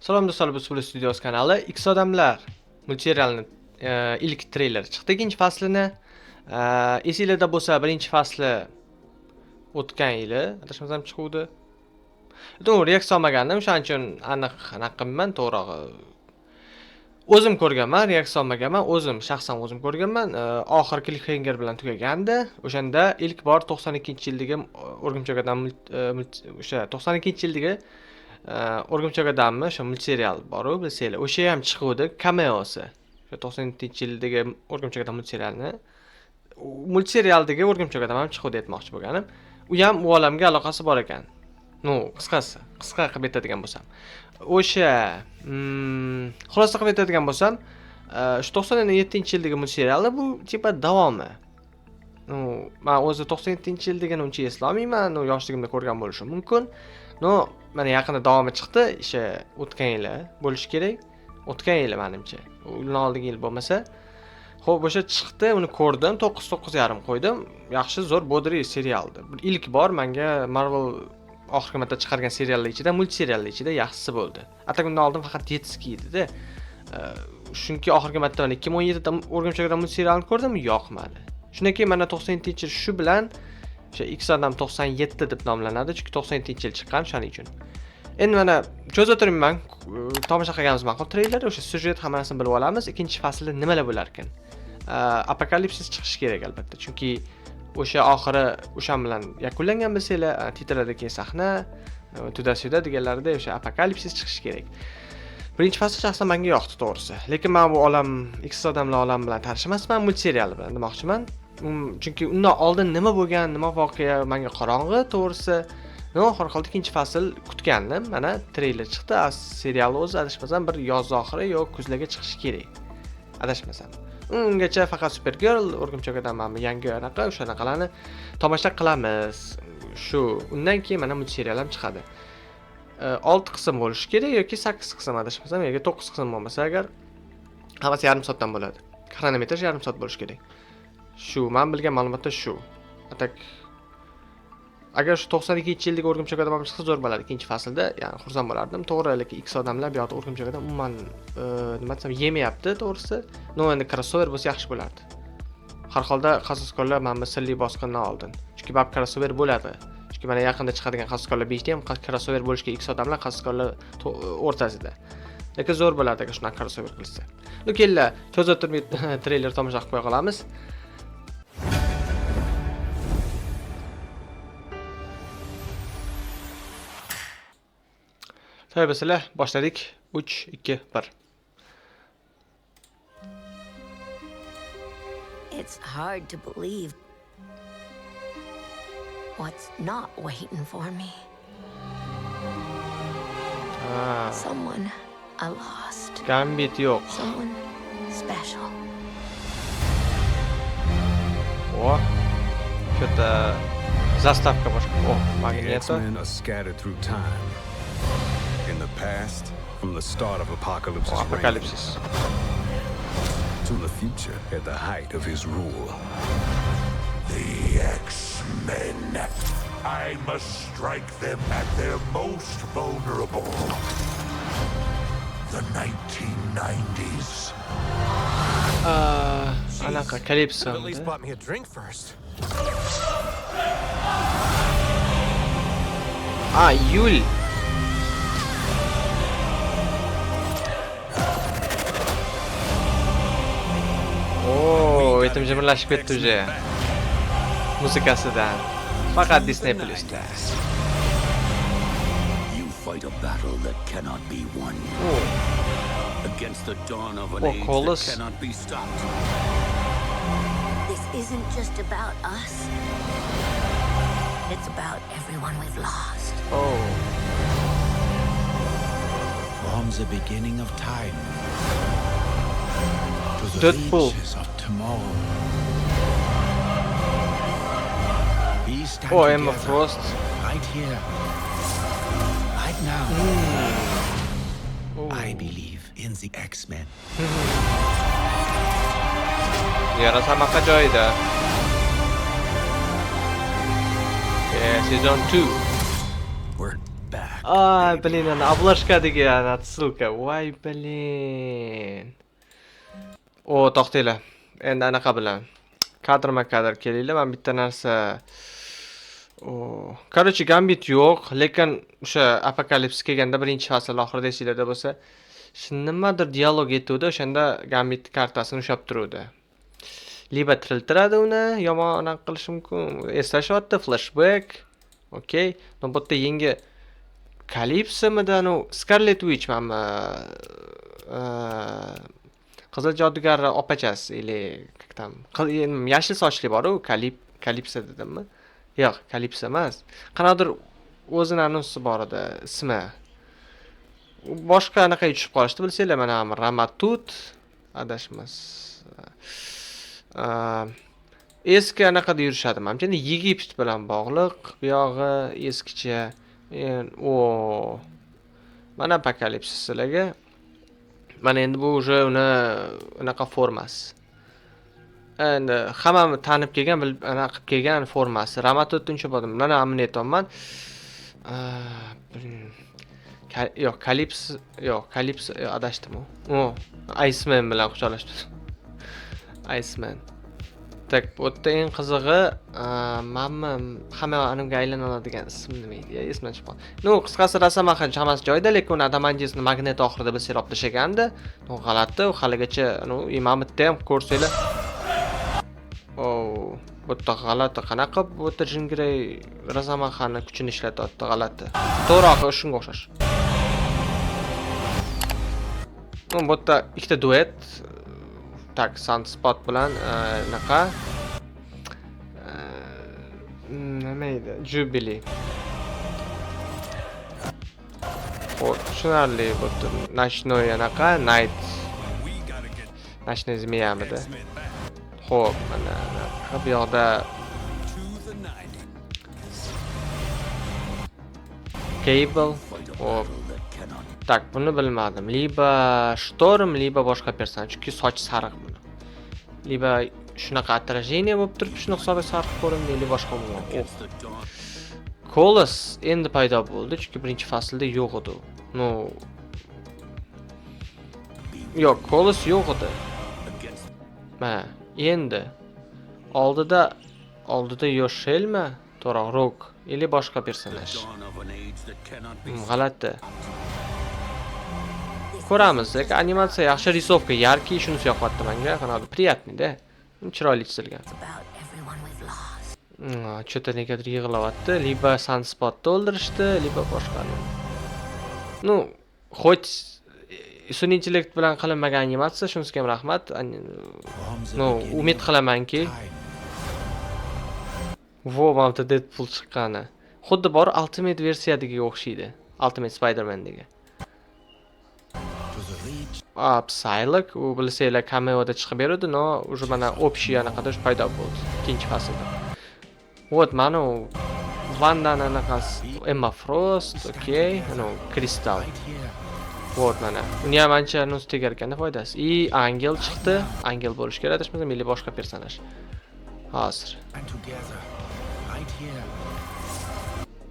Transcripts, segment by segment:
Salom do'stlar, bu Split Studios kanali. X odamlar multserialini ilk treyleri chiqdi, ikkinchi faslini. Esinglarda bo'lsa, birinchi fasli o'tgan yili, adashmasam chiquvdi. To'g'ri, reaksiya olmagandim, o'shaning uchun aniq anaqa qilmayman, to'g'rog'i. O'zim ko'rganman, reaksiya olmaganman, o'zim shaxsan o'zim ko'rganman. Oxiri cliffhanger bilan tugagandi. O'shanda ilk bor 92-yildagi O'rgimchak odam o'sha 92-yildagi O'rgimchak odammi o'sha multserial bor-u, bilsanglar, o'sha ham chiquvdi, cameosi. O'sha 97-yildagi O'rgimchak odam multserialni multserialdagi O'rgimchak odam ham chiquvdi aytmoqchi bo'lganim. U ham u olamga aloqasi bor ekan. Ну, qisqasi, qisqa qilib aytadigan bo'lsam. O'sha xulosa qilib aytadigan bo'lsam, shu 97-yildagi multserialni bu типа davomi. Ну, men o'zi 97-yildigini uncha eslolmayman, ну, yoshligimda ko'rgan bo'lishim mumkin. Ну, mana yaqinda davomi chiqdi, o'sha o'tgan yili bo'lishi kerak. O'tgan yili menimcha. Undan oldingi yil bo'lmasa. Xo'p, o'sha chiqdi, uni ko'rdim, 9 9.5 qo'ydim. Yaxshi, zo'r, бодрый serialdi. Ilk bor menga Marvel oxirgi marta chiqargan seriallar ichida, multseriallar ichida yaxshisi bo'ldi. А так undan oldin faqat Детский edi-da. Chunki oxirgi marta mana 2017 da O'rgimchak odam multserialini ko'rdim, yoqmadi. Shundan keyin mana 97-yil shu bilan o'sha X odam 97 deb nomlanadi, chunki 97-yil chiqqan, o'shaning uchun. Endi mana cho'zib o'tirmayman, tomosha qilganimiz ma'qul treyler, o'sha syujet hammasini bilib olamiz. Ikkinchi faslda nimalar bo'lar ekan? Apokalipsis chiqishi kerak albatta, chunki o'sha oxiri o'shan bilan yakunlangan bilsanglar, titrlardagi sahna, туда-сюда deganlarida o'sha apokalipsis chiqishi kerak. Birinchi fasl shaxsan menga yoqdi to'g'risi. Lekin men bu olam, X odamlar olami bilan tanish emasman, multserial bilan demoqchiman. Chunki undan oldin nima bo'lgan, nima voqea menga qorong'i to'g'risi. No, har holda ikkinchi fasl kutgandim. Mana treyler chiqdi. Serial o'zi adashmasam bir yoz oxiri yo kuzlarga chiqishi kerak. Adashmasam. Ungacha faqat Supergirl, O'rgimchak odam mana yangi anaqa o'shanaqalarni tomosha qilamiz. Shu, undan keyin mana multserial ham chiqadi. 6 qism bo'lishi kerak yoki 8 qism adashmasam, yoki 9 qism bo'lmasa agar hammasi yarim soatdan bo'ladi. Xronometraj yarim soat bo'lishi kerak. Shu, men bilgan ma'lumotda shu. А так agar shu 92-yildagi O'rgimchak odam chiqsa zo'r bo'ladi ikkinchi faslda, ya'ni xursand bo'lardim. To'g'ri, lekin X odamlar bu yoqda O'rgimchak odam umuman nima desam yemayapti to'g'risi. No, endi crossover bo'lsa yaxshi bo'lardi. Har holda qasoskorlar mana bu sirli bosqindan oldin. Chunki baribir crossover bo'ladi. Chunki mana yaqinda chiqadigan qasoskorlar 5 da ham crossover bo'lishga X odamlar qasoskorlar o'rtasida. Lekin zo'r bo'lardi agar shunaqa crossover qilsa. Ну, kelinglar, cho'zib o'tirmay treyler tomosha qilib qo'ya qolamiz. Tayyor bo'lsalar, boshladik. 3 2 1. It's hard to believe what's not waiting for me. Ha, Someone I lost. Gambit yo'q. Someone special. O. Что-то заставка boshqa. O, The Magneto. X-Men are scattered through time. In the past, from the start of Apocalypse's O, reign Apokalipsis. to the future at the height of his rule. The X-Men. I must strike them at their most vulnerable. The 1990s. Aa, anaqa Calypso. At least bought me a drink first. A, Yul. Oo, etim jimirlashib ketdi уже. Musikasidan. Faqat Disney Plus'da. You fight a battle that cannot be won. Oo, Against the dawn of an Oh, age Corlys. that cannot be stopped. This isn't just about us. It's about everyone we've lost. oh. From the beginning of time to the Deadpool. reaches of tomorrow. We stand Oh, Emma together, Frost. right here, right now. Oh. I believe in the X-Men. Yara samaqa joyida. Yeah, season 2. We're back. Ay, блин, ana обложка degan отсылка. Voy, блин. O, to'xtanglar. Endi anaqa bilan. Kadrma-kadr kelinglar. Men bitta narsa. O, короче, Gambit yo'q, lekin o'sha Apokalips kelganda birinchi fasl oxirida esinglarda bo'lsa, shu nimadir dialog etuvdi, o'shanda Gambit kartasini ushlab turuvdi. Либо tiriltiradi uni, yomon anaqa qilishi mumkin. Eslashyapti, flashback. Okey. Но bu yerda yangi Kalipsomidi, ну, Scarlet Witch mana Qizil jodugar opachasi или как там, yashil sochli bor-u, Kalipso dedimmi? Yo'q, Kalipso emas. Qanaqadir o'zini anonsi bor edi, ismi. Boshqa anaqaga tushib qolishdi, bilsanglar, mana Ramatut adashmas. Eski anaqada yurishadi, manimcha, endi Yegipt bilan bog'liq, bu yog'i eskicha. O. Mana Apokalipsis sizlarga. Mana endi bu уже uni unaqa formasi. Endi hammani tanib kelgan, bilib anaqa qilib kelgan formasi. Ramatutni tushunmadim. Mana buni aytyapman. Yo'q, Kalips, yo'q, Kalips, yo'q, adashdim u. O, Iceman bilan quchoqlashdi. Iceman. Так, bu yerda eng qizig'i, manmi hamma animga aylana oladigan ism nima edi? Esimdan chiqib qoldi. Ну, qisqasi Rosomaxa hammasi joyida, lekin uni Adamantiusni magnet oxirida bir serop tashlagandi. Ну, g'alati, u haligacha, ну, Imamitda ham ko'rsanglar. Oh, bu yerda g'alati, qanaqa bu yerda Jean Grey Rosomaxani kuchini ishlatyapti, g'alati. To'g'ri, shunga o'xshash. Ну, bu yerda ikkita duet. Так, Sunspot bilan anaqa nima edi? Jubilee. Xo'p, tushunarli bu yerda ночной anaqa night. Ночной zmeyamidi. Xo'p, mana anaqa bu yoqda Cable. Xo'p. Так, buni bilmadim. Либо Шторм, либо boshqa personaj, chunki soch sariq buni. Либо shunaqa отражение bo'lib turib, shuni hisobiga sariq ko'rindi, или boshqa umuman. Kolos endi paydo bo'ldi, chunki birinchi faslda yo'q edi u. Ну, yo'q, Kolos yo'q edi. Mana, endi oldida Yoshelmi? To'g'ri, Rogue или boshqa personaj. G'alati. Ko'ramiz, lekin animatsiya yaxshi, risovka yarki, shunisi yoqyapti menga, qanaqadir приятный-da. Chiroyli chizilgan. Cho'ta negadir yig'layapti, либо Sunspotni o'ldirishdi, либо boshqani. Ну, хоть sun'iy intellekt bilan qilinmagan animatsiya, shunisiga ham rahmat. Ну, umid qilamanki, vo, mana bu Deadpool chiqqani. Xuddi bor Ultimate versiyadagiga o'xshaydi. Ultimate Spider-Man'dagi. Psylocke, u bilsanglar cameoda chiqib beradi, но уже mana общий anaqada paydo bo'ldi ikkinchi faslda. Вот, mana u Vandani anaqasi, Emma Frost, okey, ana u Kristal. Вот mana. Uni ham ancha nus tegar ekanda foydasi. И Angel chiqdi. Angel bo'lish kerak, adashmasam, или boshqa personaj. Hozir.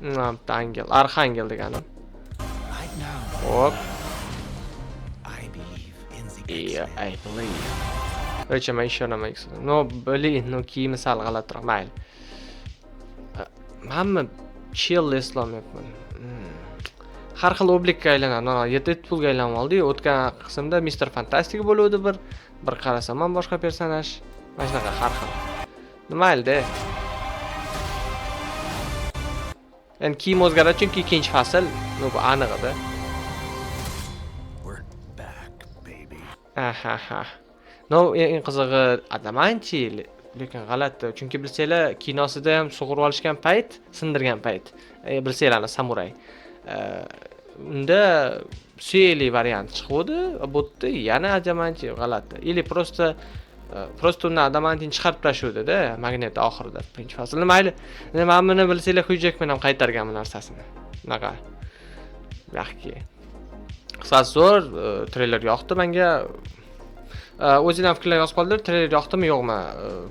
Mana bitta Angel, Arxangel deganim. Hop. Yeah, I believe. Короче, men ishonaman. No, блин, no kiyimi sal g'alatiroq, mayli. Manmi chill eslolmayapman. Har xil oblikka aylanadi. Mana Deadpoolga aylanib oldi-yu, o'tgan qismda Mr. Fantastic bo'luvdi bir qarasam ham boshqa personaj. Mana shunaqa har xil. Mayli-da. Endi kiyim o'zgaradi chunki ikkinchi fasl, ну bu aniq edi. Aha. No, eng qizig'i Adamanti, lekin g'alati, chunki bilsanglar kinosida ham sug'urib olishgan payt, sindirgan payt. Bilsanglarni samuray. Unda suyakli variant chiquvdi, bu yerda yana Adamanti g'alati. Или просто uni Adamantini chiqarib tashluvdi-da, magnet oxirida birinchi faslda. Mayli, mana buni bilsanglar Hugh Jackman ham qaytargan bu narsasini. Shunaqa. Yaxki. Qisqasi zo'r, treyler yoqdi menga. O'zinglar fikrlar yozib qoldir, treyler yoqdimi yo'qmi?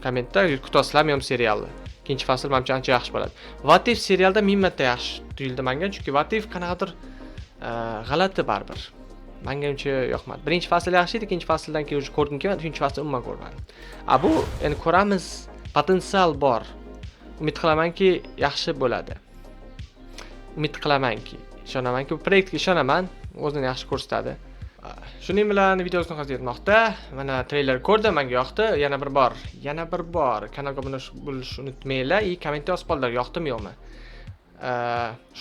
Kommentda kutasizlarmi yo'qmi serialni? Ikkinchi fasl manimcha ancha yaxshi bo'ladi. What If serialda ming marta yaxshi tuyuldi menga, chunki What If qanaqadir g'alati baribir. Menga uncha yoqmadi. Birinchi fasl yaxshi edi, ikkinchi fasldan keyin уже ko'rgim kelmadi, uchinchi fasl umuman ko'rmadim. A bu endi ko'ramiz, potensial bor. Umid qilamanki, yaxshi bo'ladi. Umid qilamanki, ishonamanki, bu proyektga ishonaman, o'zini yaxshi ko'rsatadi. Shuning bilan video nihoyasiga yetmoqda. Mana treyler ko'rdim, menga yoqdi. Yana bir bor kanalga obuna bo'lishni unutmanglar и kommentga yozib qolinglar, yoqdimi, yo'qmi.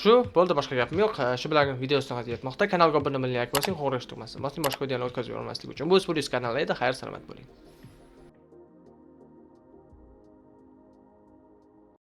Shu bo'ldi, boshqa gapim yo'q. Shu bilan video nihoyasiga yetmoqda. Kanalga obuna bo'lmay like bosing, qo'ng'iroq tugmasini bosing, boshqa videolarni o'tkazib yubormaslik uchun. Bu Spurius kanali edi. Xayr, salomat bo'ling.